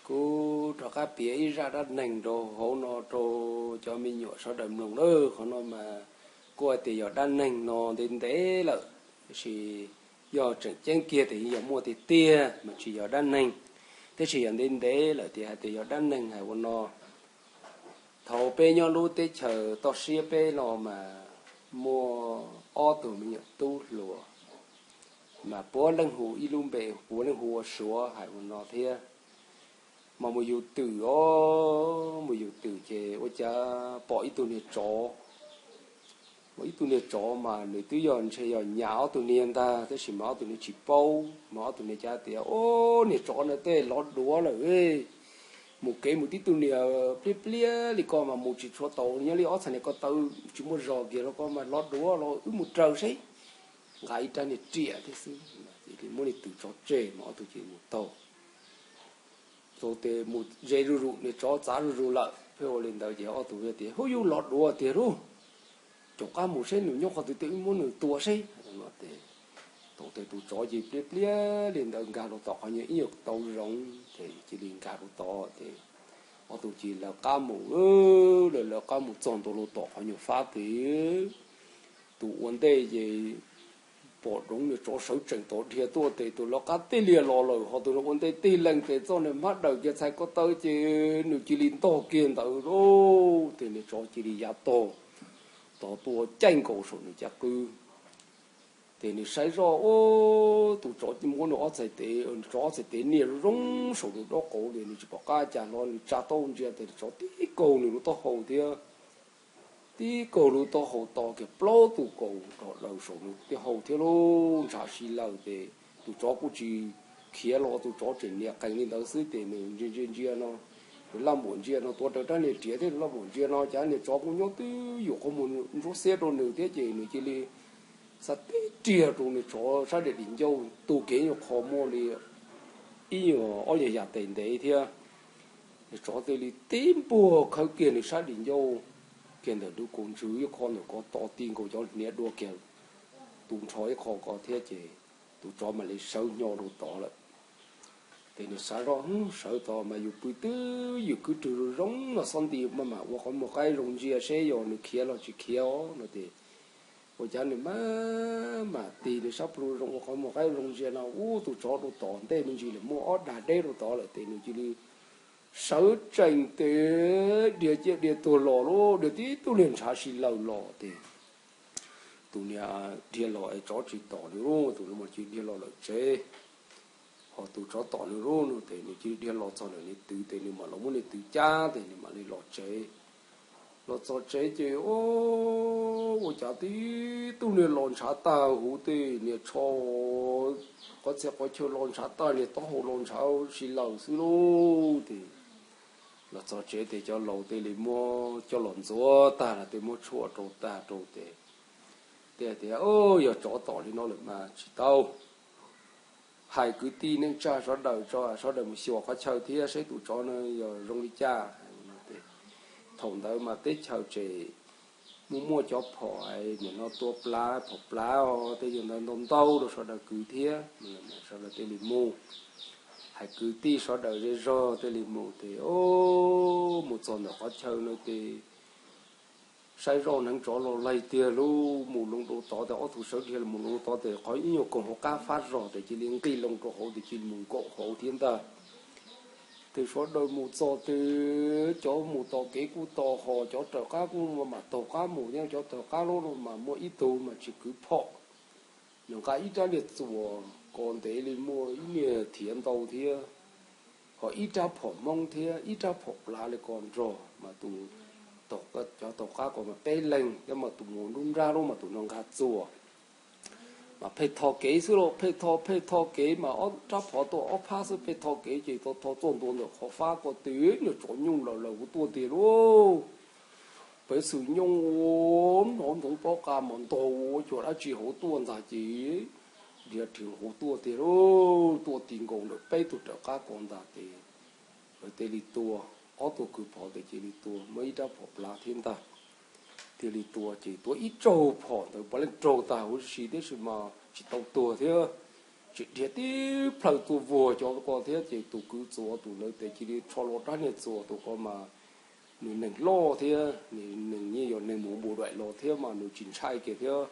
Kuv rov qab piav ib zaj dab neeg rau hauv no rau cov me nyuam sawv daws mloog lawm. Qhov no mas kuj hais tias yog dab neeg no ntev ntev lawm, tiam sis yog tseem ceeb kiag tias yog muaj tiag tiag mas tsis yog dab neeg, tab sis yog ntev ntev lawm tias hais tias yog dab neeg hais ua no. Thaum peb nyob lub teb chaws toj siab peb no mas muaj ob tug me nyuam tub hluas, mas puav leej hu ib lub npe, puav leej hu ua Suav hais ua no thiab. Mas mus yug twm os, mus yug twm ces ua cas pom ib tug niag tsov, pom ib tug niag tsov mas nws twb yog ntshe yog nyas ob tug niag ntag, tab sis mas ob tug niag tsis paub, mas ob tug niag cav tias, Ob, niag tsov no tej lov duav lawm, mus kev mus tib tug niag pliab pliab li ko mas mus tsis tshua tau, nyob li ob txhais niag ko taw tsis muaj zog kiag los ko mas lov duav los wb mus raws seb. Nqa ib rab niag riam thiab xwb, muab niag twm tso tseg mas ob tug ces mus taug. Thaum tes mus ze zuj zus, niag tsov txav zuj zus lawm, pheej ua li ntawd ces ob tug tias, Hub, yus lov duav tiag lauj, caum qab mus seb nws nyob qhov twg, wb muab nws tua seb. Thaum tes tus tsov ces pliab pliab li ntawd nkag rau tom qhov nyuag ib nyuag tauv zoov ces cia li nkag rau tod ces ob tug cia li lawv qab mus, lawv lawv qab mus txog ntua rau tom qhov nyuag fab tes tus ua ntej ces pom roov niag tsov sawv tsees tod dhia tuaj tes tus lawv qab tij lias los lawm, ho tus ua ntej tij lees tes txoj niag hmab daws kiag txhais ko taw ces nws cia li ntog kiag ntawd lauj, ces niag tsov cia li ya tog tod tuaj caij nkaus saum nws caj qwb. Ces nws saib zoj, tus tsov muab nws ob txhais tes, tsov ob txhais tes niaj zoo saum nws dob qauv li, nws tsis pom qab cas hlo, nws tsa taub ntsia tes tsov tib kaug nws lub taub hau thiab, tib kaug lub taub hau to kiag plaub tus kaus rov daws saum nws taub hau thiab lauj, ntshav si lawm ces tus tsov kuj tsis khiav los, tus tsov tseem nias qees li ntawd xwb ces nws ntsia ntsia ntsia no, nws laj muam ntsia no tuav rawv rab niag riam thiab, nws laj muam ntsia no cas niag tsov kuj nyob twj ywm qhov muag ntsuab xiab rau nws thiab ces nws cia li xa tib riag rau nws tsov sab daim di ncauj tu kiag ib nyuag qho muaj li ib nyuag ob yas yas tes ntev thiab. Nws tsov thiaj li tib npuag khawb kiag nws sab di ncauj kiag ntawm nruab kaus ntswg ib qho ntawm ko to ti nkaus cov hniav dua kiag tu nrho ib qho ko thiab ces tus tsov mam li sawv nyo rau tod lawm. Ces nws xav zoj, sawv tod mas yus pw twj ywm kwv rwg zoo zoo no xob nti maj mam ua qhov muag qaib zoo ntsia seb yog nws khiav los tsis khiav os no ces ua cas nws maj mam tig nws sab plhu zoo ua qhov muag qaib zoo ntsia no ub tus tsov rau tom ntej me ntsis lawm muaj ob dag deb rau tod lawm ces nws cia li sawv tsees tes dhia ciaj dhia tuag los lauj, dhia tib tug niag ntshav si lawm los ces tus niag dhia los es tsov tsis tom nws lauj, tus niag mas cia li dhia los lawm tsev. Ho tus tsov tom nws lauj no ces nws cia li dhia los txog ntawm niag twm ces nws mam los muab niag twm cab ces nws mam li los tsev. Los txog tsev ces ua cas tib tug niag los ntshav tag huv tej niag tsho, qhov txhia qhov chaw los ntshav tag, niag taub hau los ntshav si lawm xwb lauj ces los txog tsev ces cov laus thiaj li muab coj los ntxuav tag los thiaj muab tshuaj rau tag rau ces thiaj tias, Yog tsov tom li no lawm mas tsis tau, hais kwv tij neej tsa sawv daws tso, sawv daws mus xyuas qhov chaw thiab seb tus tsov no yog zoo li cas. Thaum ntawd mas teb chaws tseem muaj muaj cov phom, nim no tua plav, phom plav os, tej yog ntawd ntau ntau rau sawv daws kwv thiab. Sawv daws thiaj li mus, hais kwv tij sawv daws zej zog thiaj li mus ces mus txog ntawm qhov chaw no ces saib zoj hneev tsov los laig tiag lauj, mus loo rau tod ces ob tug sawv dhia mus loo rau tod ces qhov ib nyuag koog hauv qab fab zog ces cia li nqis loo rau hauv ces cia li mus nkaum hauv thiab ntag. Ces sawv daws mus txog ces cov mus tom kev kuj tos, ho cov raws qab kuj mam taug qab mus thiab, cov taug qab lub no mas muaj ib tug mas tsis kwv phom, nws nqa ib rab niag txuas ko ntev li muaj ib niag thiav ntau thiab, ho ib rab phom hmoob thiab ib rab phom plav li ko nrog, mas tus, cov taug qab ko mas peb leeg thiab, mas tus mus nruab nrab lub mas tus no nqa txuas. Mas pheej tho kev xwb los pheej tho pheej tho kev mas ob rab phom tuaj ob phab xwb, pheej tho kev ces tho tho tuaj ntua ntawm qhov fab ko ces niag tsov nyooj lawm lawm hauv tuaj tiag lauj. Peb xwm nyooj ua hnov ntxoov pob qa mas ntog ua cuag dab tsi hauv tuaj ntag ces dhia rhwv hauv tuaj tiag lauj, tuaj ti nkaus ntawm peb tug raws qab ko ntag ces lawv thiaj li tua, ob tug kwv phom ces cia li tua, muaj ib rab phom plav thiab ntag, thiaj li tua ces tua ib tsaug phom ntawd puav leej raug tag huv si tiam sis mas tsis tau tuag thiab. tsis dhia tib plhaw tuaj vuag cov ko thiab ces tus kwv txuas tus ntawd tes cia li rho hlo rab niag txuas tus ko mas nws neeg loj thiab nws neeg yeej yog neeg mus npu daim los thiab mas nws tsis ntshai kiag thiab.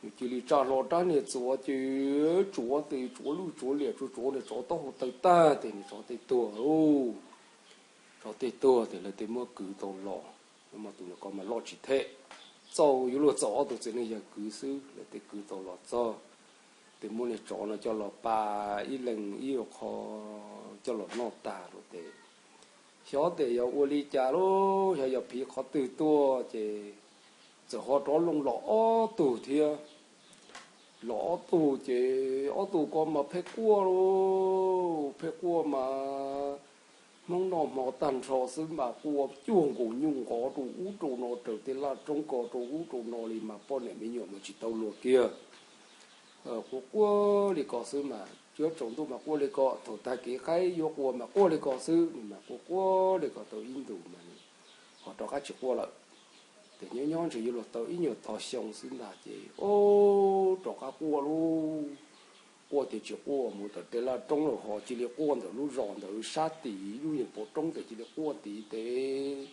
Nws cia li tsa hlo rab niag txuas ces tsuav tes tsuav lwj tsuav liam tsuav tsuav niag tsov taub hau tawg tag tes niag tsov tej tuag lauj. Tsov tej tuag tes lawv tej muab kwv tau los, mas tus nyuam ko mas loj tsis them, txaus yuav luag txaus ob tug txiv neej yawg kwv xwb, lawv tej kwv tau los txog tes muab niag tsov no coj los pas ib leeg ib qho coj los noj tag rau tes xyov tes yog ua li cas lauj, xyov yog phiv qhov twg tuaj ces txawm ho rov loo los ob tug thiab. Los ob tug ces ob tug ko mas pheej quaj lauj, pheej quaj mas hnub noj hmo tag nrho xwb mas quaj cuag nkaus nyuj nqov rau ub rau no raws tej laj roob ko rau ub rau no li mas poj niam me nyuam mas tsis tau luag kiag. Quaj quaj li ko xwb mas tsuav tsaus ntuj mas quaj li ko, thaum tag kev qaib yuav qua mas quaj li ko xwb, nws mas quaj quaj li ko tau ib ntus mas nws ho rov qab tsis quaj lawm. Ces nyob nyob ntshe yuav luag tau ib nyuag tog xyoo xwb ntag ces o, rov qab quaj lauj. Quaj tias tsis quaj mus ntawm tej laj roob lawm ho cia li quaj ntawm lub zos ntawd sab tid lub nyuag pov roob ntawd cia li quaj tid tes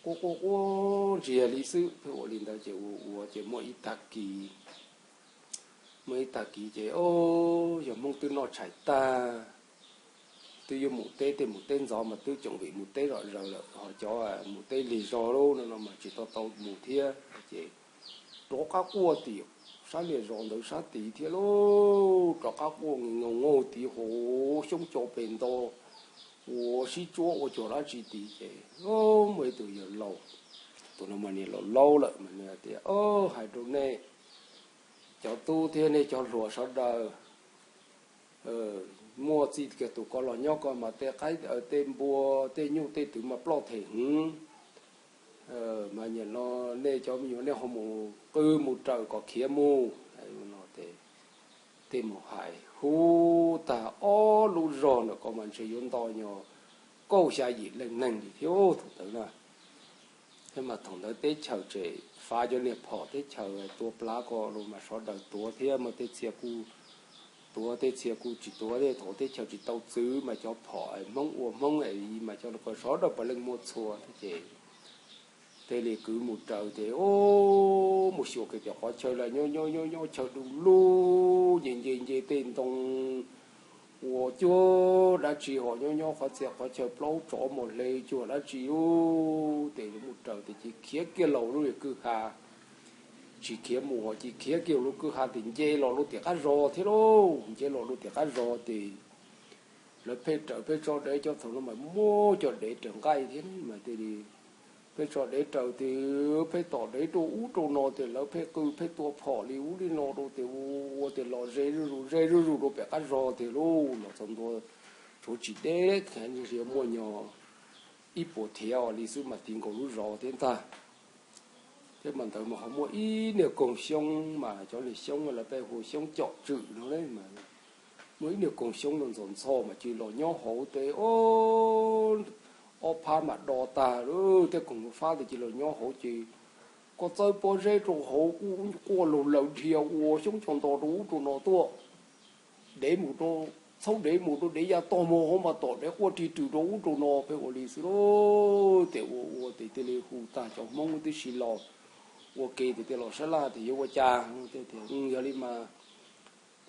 quaj quaj quaj ntsiag li xwb. Pheej ua li ntawd ces ua ua ces muaj ib tag kis, muaj ib tag kis ces o, yog Hmoob twb noj tshais tag, twb yuav mus teb, tej mus teb ntxov mas twb coom vim mus teb zom zaws lawm, ho cov mus teb lig zog lauj no no mas tsis tau tau mus thiab ces rov qab quaj tim sab niag zos ntawd sab tid thiab lauj. Rov qab quaj nqees nqaus nqaug tid hauv xyoob co pes nto, ua sib tsuab ua cuag dab tsi tid ces muaj ib tug yawg laus, tus no mas niag laus laus lawm mas nws tias, Hais rau nej cov tub thiab nej cov hluas sawv daws, muaj txij kiag tus ko los nyob ko mas tej qaib tej npua tej nyuj tej twm mas ploj them heev. Mas nim no nej cov me nyuam nej ho mus qw mus raws kom khiav mus. Tej mus hais hu tag ob lub zog ntawm ko mas ntshe yuav nto nyuag kaum xya yim leej neeg li thiab thaum ntawd na. Thiab mas thaum ntawd teb chaws tseem fav cov niag phom teb chaws tua plav ko los mas sawv daws tuav thiab mas tej txhia kuj tuav tej txhia kuj tsis tuav thiab. Thaum teb chaws tsis tau txwv mas cov phom Hmoob ua Hmoob es mas cov ko sawv daws puav leej muaj txhua thiab ces thiaj li kwv mus raws ces o, mus xyuas kiag cov qhov chaw lawm nyob nyob nyob nyob chaw du lug nce nce nce tej ntoo ua cuag dab tsi ho nyob nyob qhov txhia qhov chaw plaub tsov muag hle cuag dab tsi ub ces mus raws ces cia khiav kiag los lub kwj ha. Tsis khiav mus ho cia khiav kiag lub kwj ha ces nce los lub tim qab zos thiab lauj. Nce los lub tim qab zos ces lawv pheej raws pheej tso dev, cov thaum no mas muaj cov dev raws nqaij thiab mas thiaj li pheej tso dev raws ces pheej tom dev rau ub rau no ces lawv pheej qw pheej tua phom li ub li no rau ces ua tias los ze zuj zus ze zuj zus rau pem qab zos tiag lauj. Los txog ntua tshuav tsis deb, muaj nyuag ib puas thiav li xwb mas ti nkaus lub zos thiab ntag. Thiab mas ntawd mas ho muaj ib niag koog xyoob mas cov niag xyoob lawv pheej hu xyoob com tswm no mas muaj ib niag koog xyoob no ntxhov ntxho mas cia li los nyob hauv ces o, ob phab mas do tag lawm thiab koog fab ces cia li los nyob hauv ces koj txawb pob zeb rau hauv kuj quaj laug laws dhia ua xyoob co nto rau ub rau no tuaj. Dev mus rau, txhob dev mus rau dev ya tog mus hauv mas tom dev quaj ri rws rau ub rau no pheej ua li xwb lauj. Ces ua ua ces thiaj li hu tag cov Hmoob tib si los ua ke ces thiaj los sab laj tias yuav ua cas, yog li mas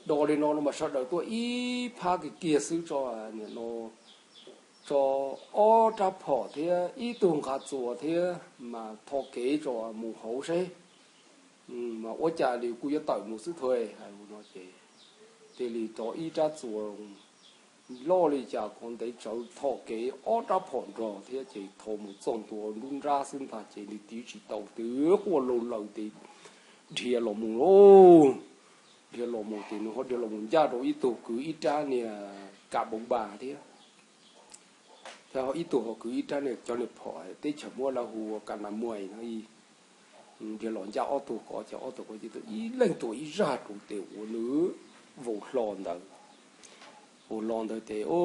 do li no los mas sawv daws tuaj ib phab kiag kiag xwb tso, nim no tso ob rab phom thiab ib tug nqa txuas thiab mas tho kev tso mus hauv seb mas ua cas li kuj yuav tawm mus xwb thiab. Hais li no ces thiaj li tso ib rab txuas loj li cas ko ntev tsawv tho kev ob rab phom nrog thiab ces tho mus txog ntua nruab nrab xwb ntag ces nws tiv tsis tau twb quaj laug laws ces dhia los mus lauj. Dhia los mus ces nws ho dhia los mus ncaj rau ib tug kwv ib rab niag ka npoo npa thiab, thiab ib tug ho kwv ib rab niag cov niag phom teb chaws muab lawv hu ua ka na muais no. Dhia los ncaj ob tug ko ces ob tug ko ces ib leeg tua ib zaj rau ces ua nws vau hlo ntawd. Vau hlo ntawd ces o,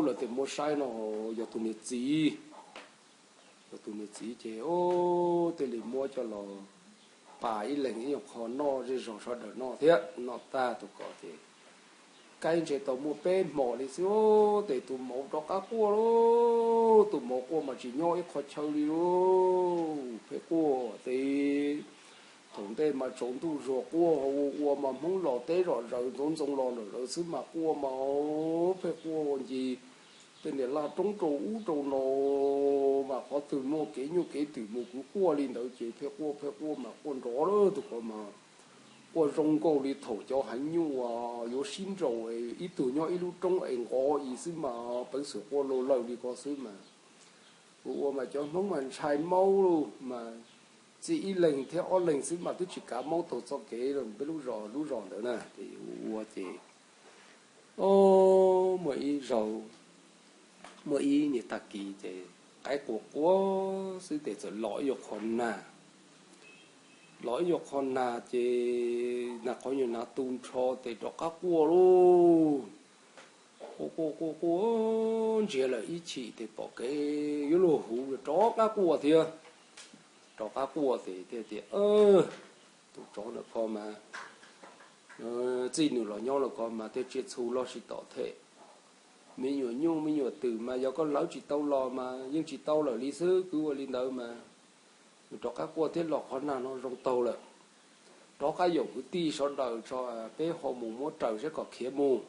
lawv tej muab saib no yog tus niag txiv, yog tus niag txiv ces o, thiaj li muab coj los pas ib leeg ib qho noj zej zog sawv daws noj thiab noj tag tus ko ces saib ntshe tau muaj peb hmos li xwb. Tes tus maum rov qab quaj lauj, tus maum quaj mas tsis nyob ib qho chaw li lauj. Pheej quaj tes thaum ntej mas tsaus ntuj zuag quaj ua ua mas Hmoob los teb zom zaws ntxoov ntxoo los lawm xwb mas quaj mas pheej quaj ua ncig tej niam laj roob rau ub rau no, mas qhov twg muaj kev nyuj kev twm mus kuv quaj li ntawd ces pheej quaj pheej quaj mas quaj nrov lawm tus ko mas quaj zoo nkaus li thaum cov heev nyuj yuav sib nraus, ib tug nyob ib lub roob es nqov i xwb mas peev xwm quaj laug lawm li ko xwb mas. Ua ua mas cov Hmoob mas ntshai maub mas txij ib leeg thiab ob leeg xwb mas twb tsis kav maub taug txoj kev peb lub zos lub zos ntawd na. Ces ua ua ces, o, muaj ib zaug, muaj ib niag tag kis ces qaib quaj quaj xwb tes txawm los ib yuav qho nag, los ib yuav qho nag ces nag qhov nyuag nag tu nrho tes rov qab quaj lauj. Quaj quaj quaj quaj ntsiag lawm ib chim tes pom kev yuav luag huv rov qab quaj thiab. Rov qab quaj tes thiaj tias, tus tsov ntawm ko mas txij nws los nyob lawm ko mas tej tsiaj txhu loj tsis tom them. Me nyuam nyuj me nyuam twm mas yog koj lawv tsis tau los mas yeej tsis tau lawm li xwb. Kwv ua li ntawd mas nws rov qab quaj thiab los qhov nag no zoo taug lawm. Rov qab yaum kwv tij sawv daws tso, peb ho mus muab raws saib kom khiav mus.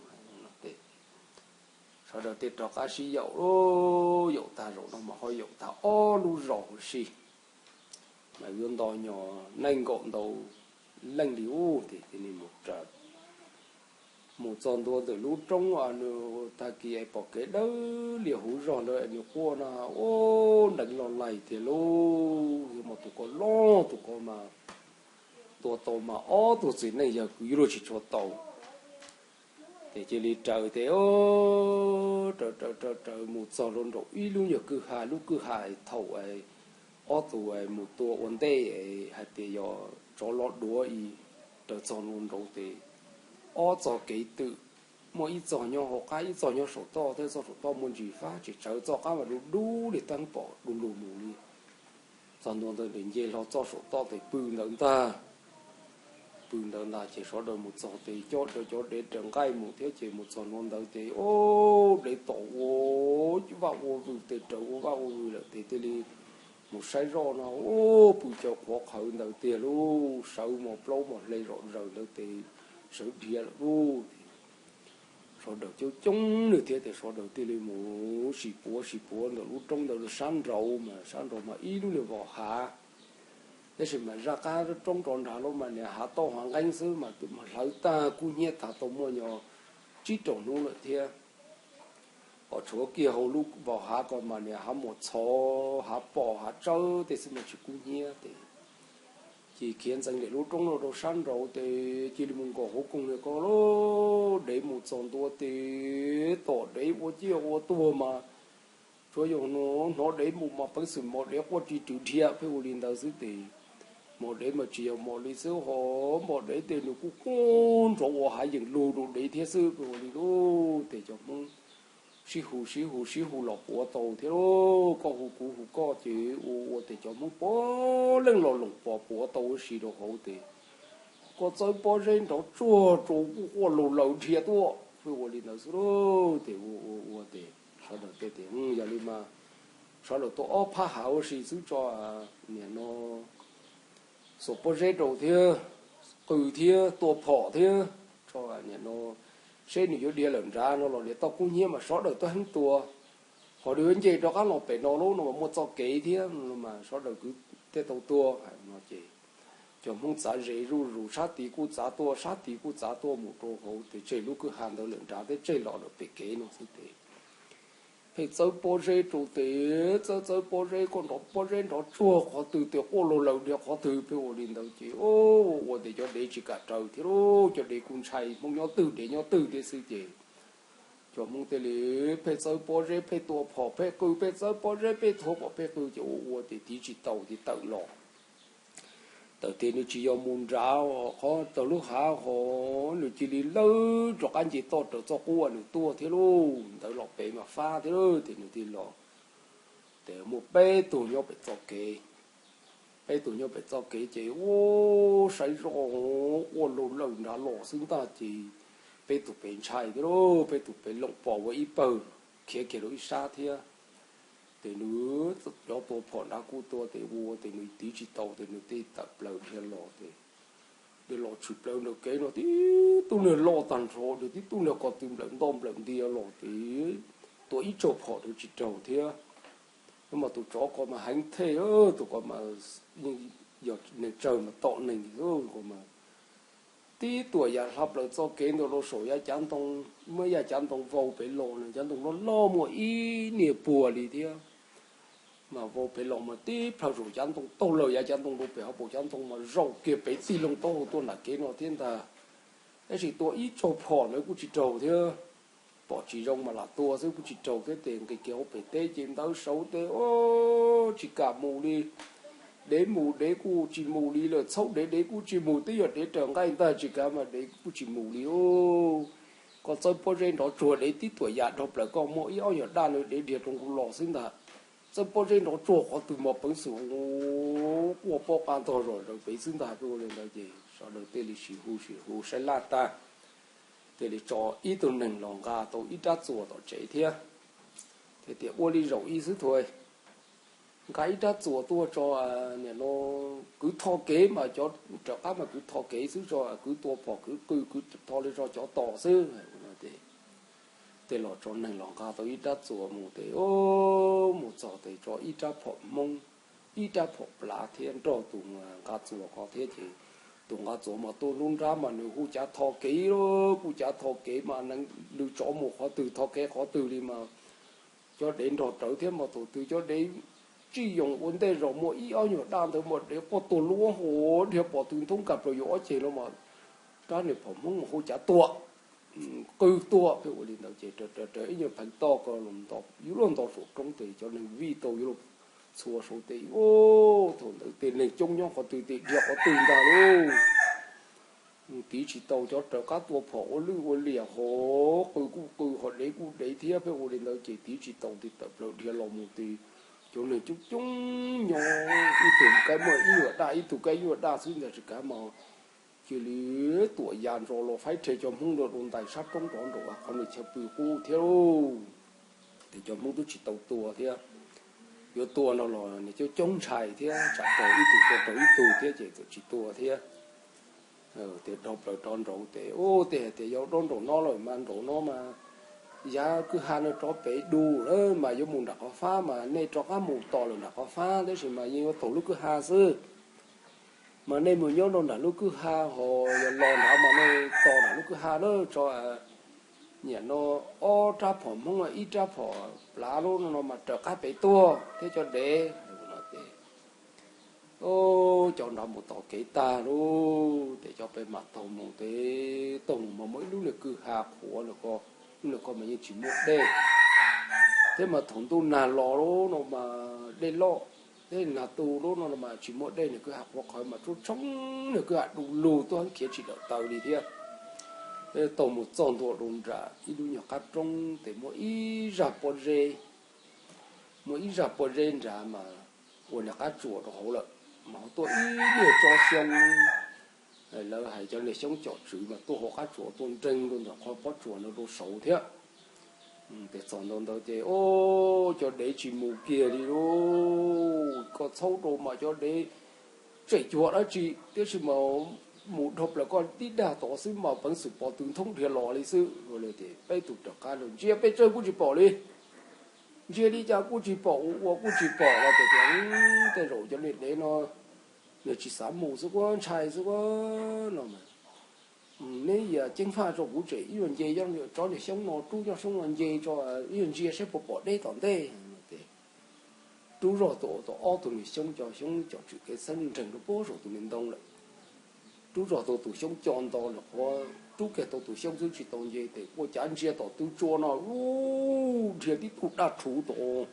Sawv daws tej rov qab sib yaum, yaum tag zaum no mas ho yaum tag ob lub zos huv si mas yuav nto nyos nees nkaum ntau leej li ub tes mus raws. Mus txog ntua ntawm lub roob nws tag kis es pom kev dawb lias huv zog ntawd nws quaj no, ub, nteev los laig tiag lauj. Yog mas tus ko loj tus ko mas tua tau mas ob tug txiv neej yawg kwv yuav luag tsis tshua tau. Ces cia li raws tes raws raws raws raws mus txog rau nraum ib lub nyuag kwj ha, lub kwj ha thaum ob tug mus tua ua ntej hais tias yog tsov los duav i. Raws txog nraud tes ob txoj kev twm, muaj ib txoj nyob hauv qab ib txoj nyob saum toj thiab, txoj saum toj muaj ntsis fab tsis tsawv, txoj qab mas dub dub li tab pom du lug mus li. Txog ntua ntawd tes nce hlo txoj saum toj tes pw ntawd ntag. Pw ntawd ntag ces sawv daws mus txog tes coj cov dev raws nqaij mus thiab ces mus txog ntua ntawd ces ub, dev tom ua vaj ua vws tes raws ua vaj ua vws lawm tes thiaj li mus saib zoj no ub, pw cav qhuav qhawv ntawd tiag lauj, sawv mos plaub mos hle zom zaws ntawd tes sawv dhia lawm lauj. Sawv daws coob coob nws thiab tes sawv daws thiaj li mus sim puav sim puav ntawm lub roob ntawd sab nraud mas sab nraud mas ib lub niag vos hav. Tab sis mas zaj qab roob rov nrad lawm mas niag hav tauj hav nqeeb xwb mas hlawv tag kub hnyiab tag tau muaj nyuag tsib rau hnub lawm thiab. Ho tshuav kiag hauv lub vos hav ko mas niag hav muas txhov hav pos hav tsawb tej xwb mas tsis kub hnyiab tes ces khiav ntxeev ntawm lub roob no rau sab nraud tes cia li mus nkaum hauv koog li ko lauj. Dev mus txog ntua tes tom dev ua ciaj ua tuag mas tsuav yog hnov dev mus mas peev xwm mos dev quaj ri rwv dhia pheej ua li ntawd xwb tes mos dev mas tsis yog mos li xwb ho mos dev tes nws kuj quaj nrov ua hav yeem lug rau dev thiab xwb pheej ua li lauj. Tes cov Hmoob sib hu sib hu sib hu los puav tau thiab lauj, koj hu kuv hu koj ces ua ua tes cov Hmoob puav leej los loos pos puav tau huv si rau hauv tes koj txawb pob zeb nrov tsuag rau kuj quaj laug laws dhia tuaj pheej ua li ntawd xwb lauj. Tes ua ua ua tes sawv daws tej tias yog li mas sawv daws tua ob phab hav huv si xwb tso, niam no xuas pob zeb rau thiab, qw thiab tua phom thiab tso, niam no seb nws yuav dhia lawm nrad no los niam toj kub hnyiab mas sawv daws tuaj heev tua, ho nws yuav nce rov qab los pem no lauj no mas muaj txoj kev thiab no mas sawv daws kwv thiaj tau tua no ces cov Hmoob txav ze zuj zus, sab tid kuj txav tuaj, sab tid kuj txav tuaj mus rau hauv tes tseg lub kwj ha ntawd lawm nrad thiab tseg los lawm pem kev no xwb tes pheej txawb pob zeb rau tes txawb txawb pob zeb, koj nrov pob zeb nrov tsuag qhov twg tes quaj laug laws dhia qhov twg pheej ua li ntawd ces ua ua tes cov dev tsis kam raws thiab lauj. Cov dev kuj ntshai Hmoob nyob twg dev nyob twg thiab xwb ces cov Hmoob thiaj li pheej txawb pob zeb pheej tua phom pheej qw, pheej txawb pob zeb pheej tua phom pheej qw ces ua ua ces tiv tsis tau ces tawm los. Tawm tias nws tsis yog mus nrad qhov tau lub hav ho nws cia li lawb rov qab nce toj raws txoj qub uas nws tuaj thiab lauj. Ntawd los pem mas fab thiab lauj, ces nws thiaj los. Ces muaj peb tug nyob pem txoj kev, peb tug nyob pem txoj kev ces ua saib zoj quaj laug laws nrad los xwb ntag ces peb tus pem ntshai thiab lauj, peb tus pem loom pom ua ib pawg khiav kiag rau ib sab thiab. Ces nws cov tua phom nrad kuj tua tes ua tes nws tiv tsis tau tes nws tej tawm plaws dhia los tes dhia los tshwm plaws nram kev no tib tug niag loj tag nrho, tib tug niag ko tw nplawm ntoj nplawm ntia los tes tua ib tsaug phom rau tsis raug thiab. Mas tus tsov ko mas heev thej, tus ko mas yog neeg tsawg mas tom neeg ko mas tib tuam yam hla plaws txoj kev ntawd rau saum yav cav ntoo, muab yav cav ntoo vau pem los no, cav ntoo loj loj muaj ib niag puag li thiab. Mas vau pem los mas tib plhaw saum cav ntoo taug lawm yav cav ntoo rau pem hauv paus cav ntoo mas zaum kiag pem tig loo taub hau tuaj nram kev no thiab ntag. Tab sis tua ib tsaug phom ntawd kuj tsis raug thiab. Pom tsis zoo mas lam tua xwb kuj tsis raug thiab tes nqis kiag hauv pem teb ces ntawd saud tes o tsis kam mus li. Dev mus dev kuj tsis mus li lawm, txhaub dev dev kuj tsis mus, twb yog dev raws nqaij ntag tsis kav mas dev kuj tsis mus li. Koj txawb pob zeb nrov tsuag dev tib tuam yam dhau plaws, koj muaj ib ob nyuag daj no dev dhia rau nqus los xwb ntag. Txawb pob zeb nrov tsuag qhov twg mas peev xwm quaj pob qa ntog zom zaws pem xwb ntag. Ua li ntawd ces sawv daws thiaj li sib hu sib hu saib laj tag, thiaj li tso ib tug neeg los nqa tau ib rab txuas tom tsev thiab. Thiaj tias ua li zaum ib xwb thuam, nqa ib rab txuas tuaj tso, nim no kwv tho kev mas cov raws qab mas kwv tho kev xwb, tso kwv tua phom kwv qw kwv tho li tso cov tos xwb. Tej los tso neeg los nqa tau ib rab txuas mus tes mus txog tes tso ib rab phom hmoob, ib rab phom plav thiab nrog tus nqa txuas ko thiab ces tus nqa txuas mas tuaj lub nrab mas nws hu cav tho kev, kuj cav tho kev mas neev lw tsov mus qhov twg tho kev qhov twg li mas cov dev nrog rawv thiab mas thaum twg cov dev tsij yoos ua ntej zog muaj ib ob nyuag daj ntawd mas dev quaj tuag luab hauv dhia pom tw nthoob kas plaws yuav ob ceg no mas rab niag phom hmoob mas hu cav tua qw tua pheej ua li ntawd ces raws raws ib nyuag pheev toj ko yuav luag nto saum roob tes cov neeg vij tau yuav luag txhua saud tes, thaum ntawd tes neeg coob nyob qhov twg tes dhia qhov twg ntag lauj. Tiv tsis tau, cov raws qab tua phom ua lwj ua liam hov qw kuj qw hov dev kuj dev thiab pheej ua li ntawd ces tiv tsis tau tes tawm plaws dhia los mus tes cov neeg coob coob nyob ib tug kaib muaj ib nyuag daj ib tug kaib ib nyuag daj xwb ntag tsis kav mas cia li tuam ya ntso los faib rhe cov hmoob rau ntais sab roob rov nraum qhov nws chaw pw qub thiab lauj. Ces cov hmoob twb tsis tau tua thiab, yuav tua no los nws coob coob ntshai thiab tsam raug ib tug tua raug ib tug thiab ces txawm tsis tua thiab. Tias dhau plaws rov nraud tes u tej hais tias yog rov nraum no lawm mas nraum no mas yav kwj ha no rov pem du lawm mas yuav mus nram qhov fab mas nej rov qab mus tos lawm nram qhov fab tab sis mas yeej yuav taug lub kwj ha xwb. Mas nej mus nyob rau nram lub kwj ha ho yog los nrad mas nej tos nram lub kwj ha lawm tso. Niam no ob rab phom hmoob ib rab phom plav lub no mas raws qab pem tuaj thiab cov dev. Cov nrad mus tom kev tag lauj, ces cov pem mam taug mus tes taug mus mas muaj ib lub niag kwj ha qhuav lawm ko, lub niag ko mas yeej tsis muaj dej thiab mas thaum ntuj nag los lub no mas dej loj, thiab nag tu lub no mas tsis muaj dej, niag kwj ha qhuav qhawv mas tsuab tshoob, niag kwj ha du lug tuaj heev khiav tsis dawm taw li thiab. Taug mus txog ntua rau nram ib lub nyuag qab roob tes muaj ib zaj pob zeb, muaj ib zaj pob zeb nrad mas ua niag qab tsuas rau hauv lawm, mas ho tuaj ib niag tsob xyoob. Lawv hais cov niag xyoob com tswv mas tuaj hauv qab tsuas tuaj nreeg rau ntawm qhov pob tsuas no rau saud thiab. Ces txog ntua ntawd ces o, cov dev tsis mus kiag li lauj, koj txhaub rau mas cov dev tseem cuag dab tsi tiam sis mas mus dhau plaws koj tib dag tod xwb mas peev xwm pom tw nthoob dhia los li xwb. Peb tus rov qab los ntsia pes tsawg kuj tsis pom li, ntsia li cas kuj tsis pom, ua ua kuj tsis pom los tias tej zaum cov niag dev no nws tsis xav mus xwb kuj ntshai xwb kuj no mas. Neb yog ceev faj tso kuv tseg ib nyuag nce tsob niag xyoob no, rub tsob xyoob no nce tso ib nyuag ntsia saib puas pom deb tom ntej. Rub zog tau tau ob tug niag xyoob, cov xyoob com tswm kev xeeb nreeg rau puag saum tus niag ntoo lawm. Rub zog tau tus xyoob co nto lawm qhuav rub kiag tau tus xyoob xwb tsis tau nce tes ua cas ntsia tom tw tsua no ub, dhia tib tug daj rhuv tom,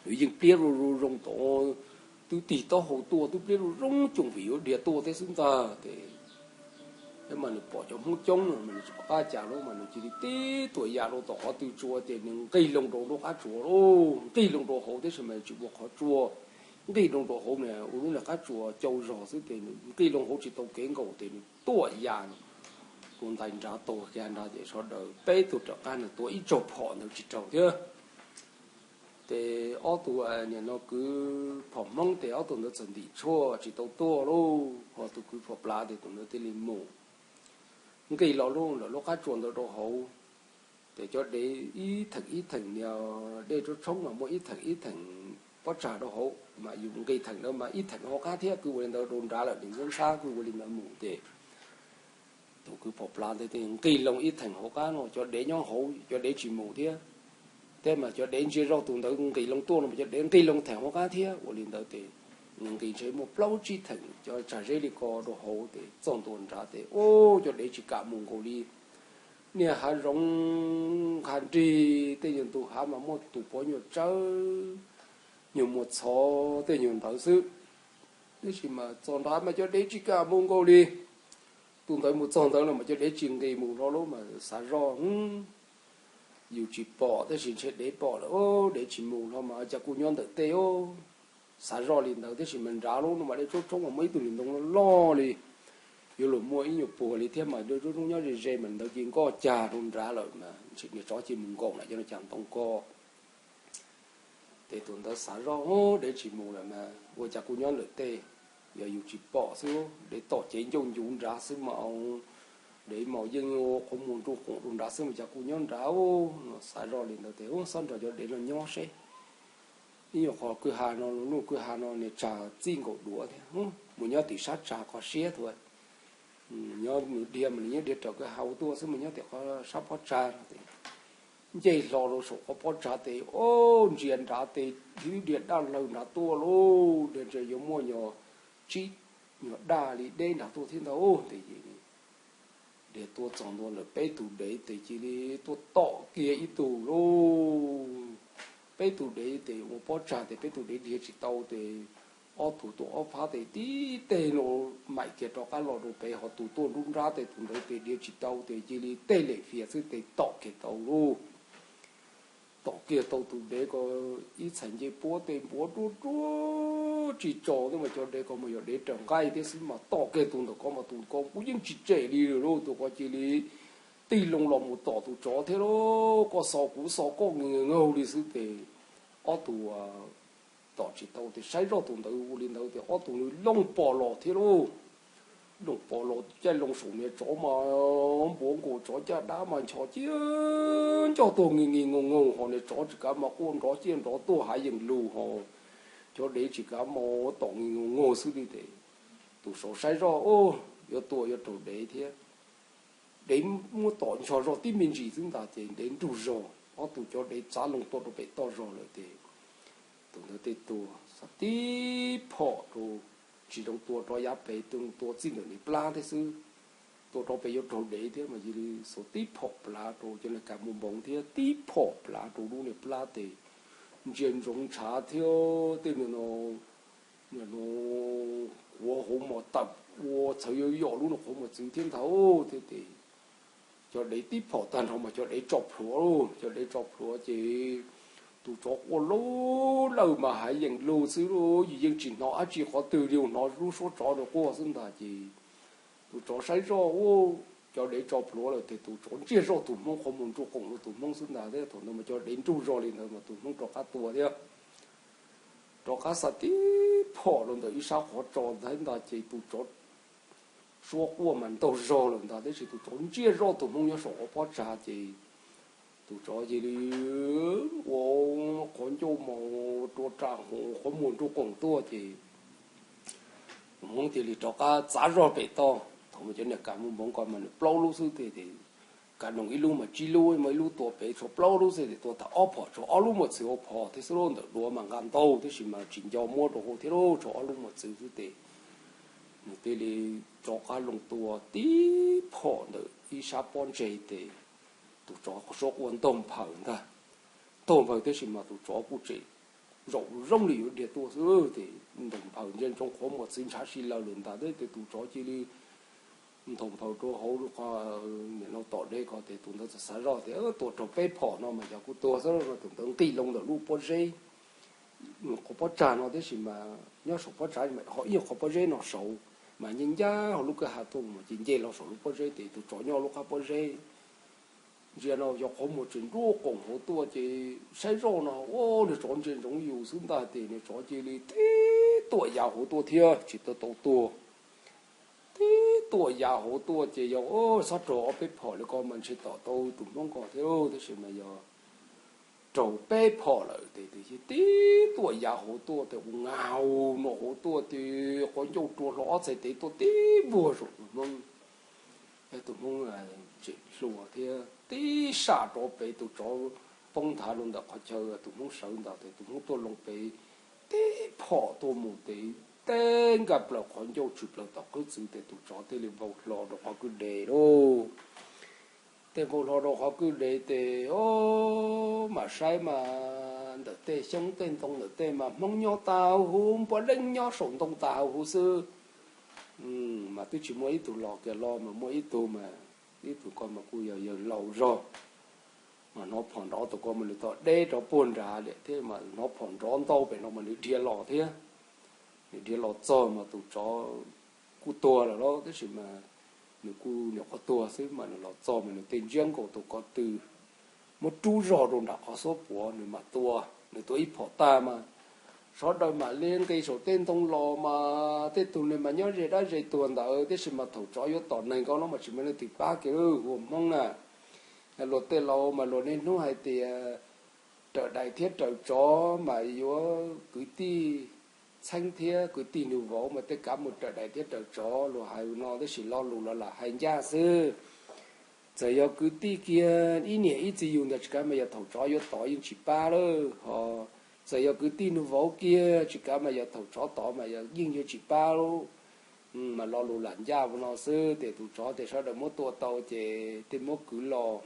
nws yeej pliab zoo zoo zoo tom, twb tig taub hau tuaj twb pliab zoo zoo coom vim yuav dhia tuaj thiab xwb ntag. Ces mas nws pom cov hmoob coob mas nws tsis pom qab cas lawm mas nws cia li tib tuam ya rau tom qhov tw tsua ces nws nqig loo rau lub qab tsuas lauj, nqig loo rau hauv tab sis mas tsis ua qhov tsua, nqig loo rau hauv mas ua lub niag qab tsuas cau zog xwb ces nws nqig loo hauv tsis tau kev nkaum ces nws tuam ya tus ntxhais nrad tua kiag nrad ces sawv daws peb tug rov qab nws tua ib tsaug phom ntawd tsis raug thiab. Ces ob tug niam no kwv phom Hmoob ces ob tug ntawd txawm ntim tshuaj tsis tau tuaj lauj, ho tus kwv phom Plav ces tus ntawd thiaj li mus nqis los lub lawm lub qab tsua ntawd rau hauv. Ces cov dev ib theem ib theem niag dej tsob tshoob mas muaj ib theem ib theem pob tsag rau hauv mas yus nqis theem ntawd mas ib theem hauv qab thiab, kwv ua li ntawd rau nrad lawm, nim ntxub ntxhab kwv ua li ntawd mus ces tus kwv phom Plav ntawd nqis loo ib theem hauv qab no cov dev nyob hauv cov dev tsis mus thiab. Thiab mas cov dev ntsia zoj tus ntawd nqis loo tuaj no mas cov dev nqis loo theem hauv qab thiab. Ua li ntawd ces nqis ntshe muaj plaub tsib theem cov tsag zeb li ko rau hauv ces txog ntua nrad ces ub, cov dev tsis kam mus nkaus li. Niag hav zoov hav nrig tej nyuag ntug hav mas muaj tus pov nyuag tsawb, nyuag muas txhov tej nyuag ntawd xwb. Tab sis mas txog nrad mas cov dev tsis kam mus nkaus li. Tus ntawd mus txog ntawd los mas cov dev tsis nqis mus hlo lub mas xav zoj, yus tsis pom tab sis ntshe dev pom lawm, dev tsis mus hlo mas cas kuj nyob ntawm tej. Xav zoj li ntawd tab sis mas nrad lub no mas dej tsob tshoob mas muaj ib tug niag ntoo loj loj li, yuav luag muaj ib nyuag puag li thiab mas dej tsob tshoob nyob ze ze mas ntawd ces nkoj cag rau nrad lawm mas ntshe niag tsov cia mus nkaum lawm cov no cas ntoo nkoj. Ces tus ntawd xav zoj, dev tsis mus lawm mas ua cas kuj nyob ntawm tej, yog yus tsis pom xwb, dev tom cev ncauj ncuv nrad xwb mas, dev mas yeej qhuav muag nruj qoom rau nrad xwb mas cas kuj nyob nrad no. Xav zoj li ntawd ces xob nrog cov dev no nyob seb. Ib nyuag qhov kwj ha no, lub kwj ha no niag tsag txij nkaus duav thiab, mus nyob tim sab tsag qhov siab thuav. Nyob mus dhia mas nws nyob dhia raws kwj ha tuaj xwb, mus nyob tim qhov sab pob tsag no ces nce hlo rau saum qhov pob tsag ces ub, ntsia nrad ces twb dhia daj lawg nrad tuaj lauj, dhia ntsia yuav muaj nyuag tsib nyuag daj li deb nrad tuaj thiab ntag. Ces dhia tuaj txog ntua ntawm peb tug dev ces cia li tuaj tom kiag ib tug lauj. Peb tug dev ces ua pob tsag ces peb tug dev dhia tsis tau ces ob tug tuaj ob phab ces tib teg no maim kiag rov qab los rau pem, ho tus tuaj nruab nrab ces tus ntawd ces dhia tsis tau ces cia li tej lem fias xwb ces tom kiag tau lauj. Tom kiag tau tus dev ko ib txhais ncej puab tej npuav ruaj ruaj tsis tso thiab mas cov dev ko mas yog dev raws nqaij thiab xwb mas tom kiag tus ntawm ko mas tus ko kuj yeej tsis tsem li lawm lauj. Tus ko cia li tig loo los mus tom tus tsov thiab lauj, koj xo kuv xo koj nkaus li xwb ces ob tug tom tsis tau ces saib zoj tus ntawd ua li ntawd ces ob tug nws looj pos los thiab lauj. Looj pos los caij loo saum niag tsov mas npuav nkaus tsov caj dab mas nchos ciaj ncoj tuag nki nki nkoos nkoos, ho niag tsov tsis kav mas quaj nrov ciaj nrov tuag hav yeem lug ho cov dev tsis kav mas tom nki nkoos nkoos xwb li ces tus tsov saib zoj yuav tua yuav raug dev thiab. Dev muab tom nchos zog tib me ntsis xwb ntag ces dev nrug zog, ob tug cov dev txav loo tuaj rau pem toj zog lawm ces tus ntawd tej tua xav tib phom rau, tsis zoo tua rov yav pem, tua txij ntawm niag plab thiab xwb. Tua rau pem yuav raug dev thiab mas cia li xuas tib phom plav rau cov niag kas mus npoov thiab tib phom plav rau lub niag plab ces ntsia ntsoov ntshav thiab tej no, qhuav hauv mos tawm ua txhawv yuav yom lub no qhuav mos txwv thiab ntag thiab ces cov dev tib phom tag nrho mas cov dev tso plhuav lauj, cov dev tso plhuav ces tus tsov quaj lauj lawm mas hav yeem lug xwb lauj, yus yeej tsis hnov dab tsi qhov twg li, hnov lub suab tsov nrov quaj xwb ntag ces tus tsov saib zoj ua cov dev tso plhuav lawm ces tus tsov ntsiag zoj tus hmoob qhuav mus nruj qoom rau tus hmoob xwb ntag thiab. Thaum ntawd mas cov dev nrug zog li ntawd mas tus hmoob rov qab tua thiab. Rov qab xa tib phom rau ntawm ib sab qhov tso ntag ces tus tsov suab quaj mas ntaug zog lawm ntag tab sis tus tsov ntsiag zoj tus hmoob nyob saum qhov pob tsag ces tus tsov cia li ua qhov ncauj mos rua ras hos qhuav muag nruj qoom tuaj ces tus hmoob cia li rov qab txav zog pem toj. Thaum mas cov niag kas mus npoov ko mas nws plaub lub xwb ces kas noog ib lub mas tsib lub, mas ib lub tua pem tshuav plaub lub xwb ces tua tag ob phom tshuav ob lub mos txwv ua phom thiab xwb lauj, ntawm duav mas nqa ntau tab sis mas tsis nco muab rau hauv thiab lauj, tshuav ob lub mos txwv xwb ces nws thiaj li rov qab loo tua tib phom ntawm ib sab pob ntseg ces tus tsov suab quaj ntaug nphaws ntag. Ntaug nphaws tab sis mas tus tsov kuj tseem zaum zoo li yuav dhia tuaj xwb ces ntaug nphaws ntsia ntsoov qhuav mos txwv ntshav si laws lawm ntag thiab ces tus tsov cia li ntaug nphaws rau hauv qhov niam no tom dev ko ces tus ntawd txawm xav zoj tias tua raug peb phom no mas yog kuv tua xwb no, tus ntawd nqis loo ntawm lub pob zeb, qhov pob tsag no tab sis mas nyob saum pob tsag ho ib nyuag qhov pob zeb no saud, mas nce ncaj hauv lub kwj ha tuaj mus ces nce los saum lub pob zeb, ces tus tsov nyob lub qab pob zeb. Ntsia no yog qhov muag tseem nruab qoom hauv tuaj ces saib zoj no, ua niag tsov ntsia ntsoov yus xwb ntag, ces niag tsov cia li tib tuam ya hauv tuaj thiab tsis tau tau tuag. Tib tuam ya hauv tuaj ces yog xob raug ob peb phom li ko mas ntshe tom tau tus hmoob ko thiab, tab sis mas yog raug peb phom lawm ces tib tuam ya hauv tuaj ces ua nkaus no hauv tuaj ces qhov ncauj rua hlo ob txhais tes tuaj tib vuag saum tus hmoob. Tus hmoob tseem hluas thiab tib saj rov pem, tus tsov poob nthav rau ntawm qhov chaw tus hmoob sawv ntawd ces tus hmoob tuaj loo pem, tib phom tuaj mus ces teb nkag plaws qhov ncauj tshwm plaws tom qwb txwv ces tus tsov thiaj li vau hlo rau qhov kwj deg lauj. Tej vau hlo rau qhov kwj deg ces o, mam saib mas ntawm tej xyoob tej ntoo ntawm tej mas hmoob nyob tag huv, npua deeb nyob saum ntoo tag huv xwb. Mas twb tsis muaj ib tug los kiag los mas muaj ib tug mas, ib tug ko mas kuj yog yawg laus zog, mas hnov phom nrov tus ko mas nws tau deb rov puag nrad lawm thiab mas hnov phom nrov ntau pem no mas nws dhia los thiab. Nws dhia los txog mas tus tsov kuj tuag lawm lauj, tab sis mas nws kuj nyuam qhuav tuag xwb mas nws los txog mas nws tej ntsiab nkaus tus ko tw, muab rub zog rau nram qhov xuab puav nws mam tua. Nws tua ib phom tag mas sawv daws mam li nqis saum tej ntoo los mas tej tug nws mas nyob ze dab ze tuag ntawd, tab sis mas thaum tsov yuav tom neeg ko no mas tsis muaj leej twg pab kiag, hu ua hmoob na. Luag tej laus mas luag niaj hnub hais tias raws dais thiab raws tsov mas yuav kwv tij txheeb thiab kwv tij nus vauv mas tej kav mus raws dais thiab raws tsov, luag hais no tab sis lo lus los lam hais ncaj xwb. Txawm yog kwv tij kiag ib niam ib txiv yug ntawd tsis kav mas yog thaum tsov yuav tod yeej tsis pab lawm, ho txawm yog kwv tij nus vauv kiag tsis kav mas yog thaum tsov tod mas yeej yuav tsis pab lawm. Mas lo lus lam ncaj ua no xwb ces tus tsov ces sawv daws muab tua tau ces tej muab kwv los,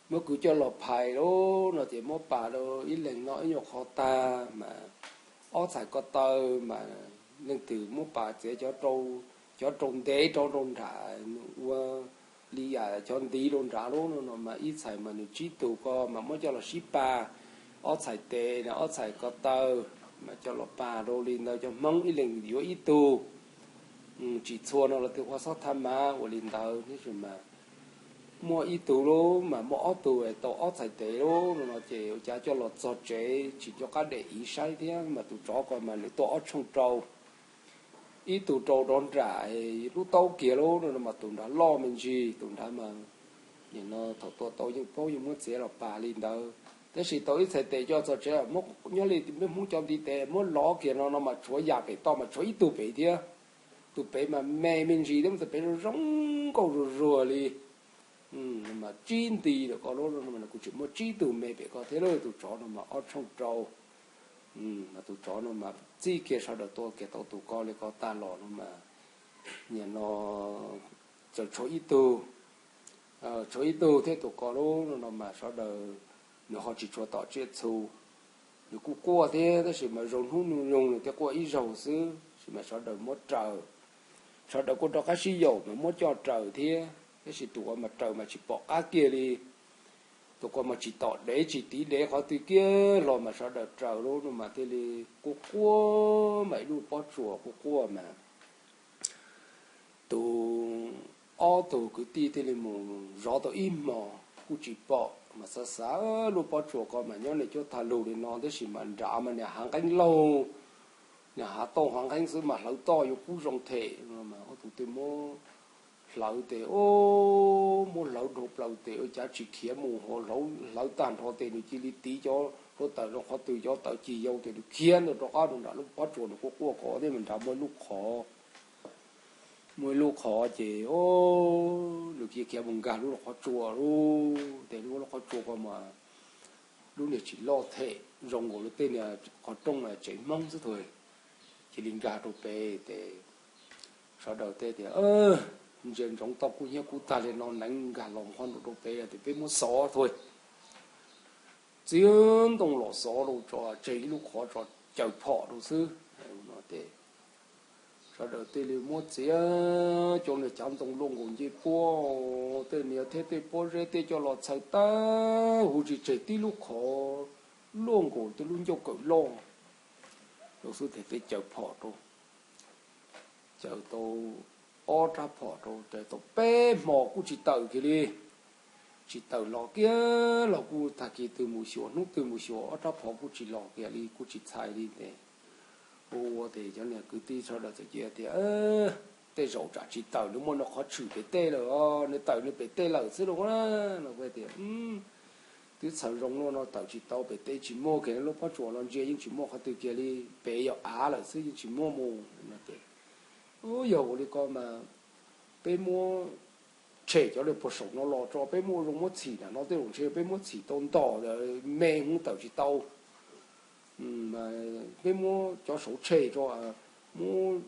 muab kwv coj los phais lauj no ces muab pas rau ib leeg noj ib nyuag qho tag mas ob txhais ko taw mas leej twg muab pas txiav cov rau ntev rau rau nram, ua li yam cov ntiv rau nrad lauj no mas ib txhais mas nws tsib tug ko mas muab coj los sib pas, ob txhais tes ob txhais ko taw mas coj los pas rau li ntawd cov hmoob ib leeg yuav ib tug. Tsis txhua no los twb ua xob thab mav ua li ntawd tab sis mas muaj ib tug lauj mas muaj ob tug tau ob txhais tes lauj no ces ua cas coj los txog tsev tsis nco qab dam iv saib thiab mas tus tsov ko mas nws tuaj ob tshooj rau, ib tug rau rov nram lub taub kiag lauj no mas tus nrad loj me ntsis, tus nrad mas nim no thaum tua tau yeej paub yeej muab txiav los pas li ntawd. Tab sis tau ib txhais tes coj txog tsev, nyob li peb hmoob cov ntiv tes muab lov kiag no no mas tshuav yam pem toj mas tshuav ib tug pem thiab. Tus pem mas me me ntsis thiab, tus pem zoo zoo nkauj zuag zuag li. Mas tsib nti lawm ko, kuv tseem muaj tsib tug me pem ko thiab lauj. Tus tsov no mas ob tshooj rau, mas tus tsov no mas txij kiag sawv daws tua kiag tau tus ko li ko tag los no mas nim no txawm tshuav ib tug, tshuav ib tug thiab tus ko lauj no mas sawv daws, nws ho tsis tshua tom tsiaj txhu. Nws kuj quaj thiab tab sis mas zoo hnub nyoog nws thiaj quaj ib zaug xwb, tab sis mas sawv daws muab raws, sawv daws kuj rov qab sib yaum mas muab coj raws thiab, tab sis tus uas mas raws mas tsis pom qab kiag li. Tus ko mas tsis tom dev tsis tiv dev qhov twg kiag los mas sawv daws raws lauj no mas thiaj li quaj quaj mas ib lub pob tsuas quaj quaj mas tus ob tug kwv tij thiaj li mus zov tau ib hmos kuj tsis pom mas xav xav lub pob tsuas ko mas nyob niag cuab tha lug li no tab sis mas nrad mas niag hav nqeeb laug, niag hav tauj hav nqeeb xwb mas hlawv toj yuav kub zoo them no mas ob tug thiaj muab hlawv tes, muab hlawv dhau plaws tes ua cas tsis khiav mus ho hlawv tag nrho tes nws cia li tiv cov hluav taws rau qhov twg cov taws cig yau tes nws khiav ntawd rov qab rau nram lub pob tsuas nws quaj quaj ko thiab mas nrad muaj ib lub qhov, muaj ib lub qhov ces nws khiav khiav mus nkag lub qhov tsua lauj. Tes lub qhov tsua ko mas lub niag tsis loj them zoo nkaus li tej niag qhov rooj tsev Hmoob xwb thaum cia li nkag rau pem tes sawv daws tej tias ntsia ntsoov tau kub hnyiab kub tag li no neev nkag los qhov nraum rau pem tias peb muab xov thaum txiav ntoo los xov rau tso tseg ib lub qhov tso caws phom rau xwb. Sawv daws tej li muab txiav cov niag cav ntoo luaj nkaus ncej puab, tej niag thiab tej pob zeb tej coj los txhaws tag huv tsis tseg tib lub qhov luaj nkaus tej lub ncauj kawm loj rau xwb tes peb caws phom rau. Caws tau ob rab phom rau, caws tau peb hmo kuj tsis tawm kiag li. Tsis tawm los kiag los kuj tag kis twg mus xyuas hnub twg mus xyuas ob rab phom kuj tsis los kiag li, kuj tsis txhais li tes. Ua ua tes cov niag kwv tij sawv daws txawm cia tias, tej zaum tsam tsis tawm, nws muaj nws qhov tshwm pem teb lawm os, nws tawm nws pem teb lawm xwb los. Tias, twb txhawv zoo luaj no tawm tsis tau, pem teb tsis muaj kiag, lub pob tsuas no ntsia yeej tsis muaj qhov twg kiag li, pem yog av lawm xwb yeej tsis muaj mus no ces. Yog ua li ko mas peb muab tshem cov li puag saum no los tso, peb muab ua zoo muab txhim nram no, tej zaum ntshe peb muab txhim tau ntom me hwv tawm tsis tau. Peb muab cov saud tshem tso, muab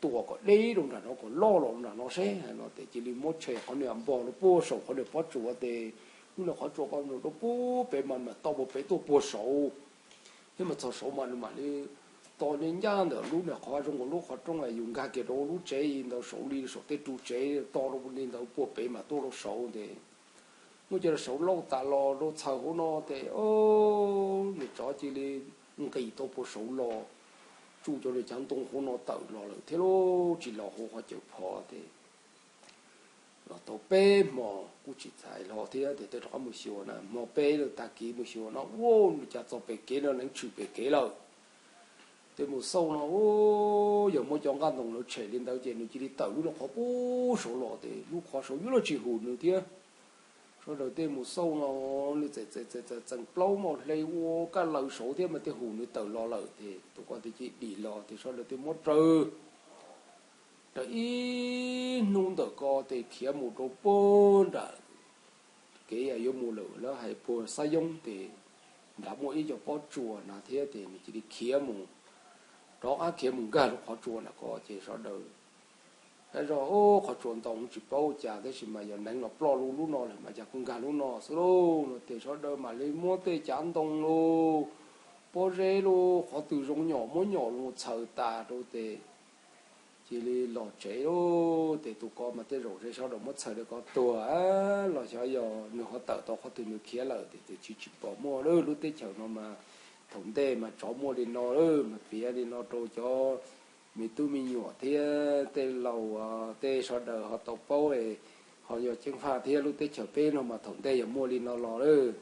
tuam kom deb rau nram no kom loj los nram no seb no ces cia li muab tshem qhov niag npog rau puag saum qhov niag pob tsuas tes, lub niag qhov tsua ko rau puag pem mas mam to puag pem tuaj puag saud. Thiab mas txog saud mas nws mam li to ncaj ncaj ntawm lub niag qhov zoo nkaus lub qhov rooj es yus nkag kiag rau lub tsev ntawd saud li saum tej ru tsev to rau li ntawd puag pem mas tuaj rau saud tes. Muab cov saud lauj tas los rau txhaws hauv no tes, nws tsov cia li nqis tau puag saud los, tsuj cov niag cav ntoo hauv no tawm los lawm thiab lauj, tsis los hauv qhov caws phov tes. Los tau peb hmo kuj tsis txhais hlo thiab tes, tej rov qab mus xyuas na, hmo peb lawm tag kis mus xyuas no, ua cas txog pem kev no neev tshwm pem kev lawm. Tej mus xauj no, yog muab cov nqaj ntoo lawv tshem li ntawd ces nws cia li tawm lub niag qhov puag saud los tes lub qhov saud yuav luag tsis hum nws thiab. Sawv daws tej mus xauj no, nws txeem txeem txeem plaub mos hle ua kaj laws saud thiab mas tej hum nws tawm los lawm tes tus ko tes cia li dim los tes sawv daws tej muab raws raws ib hnub ntawm ko tes khiav mus rau puag nram kev yuav mus lawm, lawv hais puag xab yoob tes nrad muaj ib co pob tsuas na thiab tes nws cia li khiav mus, rov qab khiav mus nkag rau qhov tsua nram ko ces sawv daws, zog qhov tsua ntoo tsis paub cas tab sis mas yog neev los ploj lub lub no lawm mas cas kuj nkag lub no xwb lauj no ces sawv daws mam li muab tej cav ntoo los pob zeb los qhov twg zoo nyom muab nyom los txhaws tas rau tes cia li los tsev lauj. Ces tus ko mas tej zaum sawv daws muab txhaws li ko tuag los xyov yog nws ho tawm tau qhov twg nws khiav lawm tes tsis tsis pom muaj lawm. Lub teb chaws no mas thaum ntej mas tsov muaj li no lawm mas piav li no rau cov me tub me nyuam thiab tej laus tej sawv daws ho tau paub, ho yog ceev faj thiab. Lub teb chaws peb no mas thaum ntej yog muaj li no los lawm.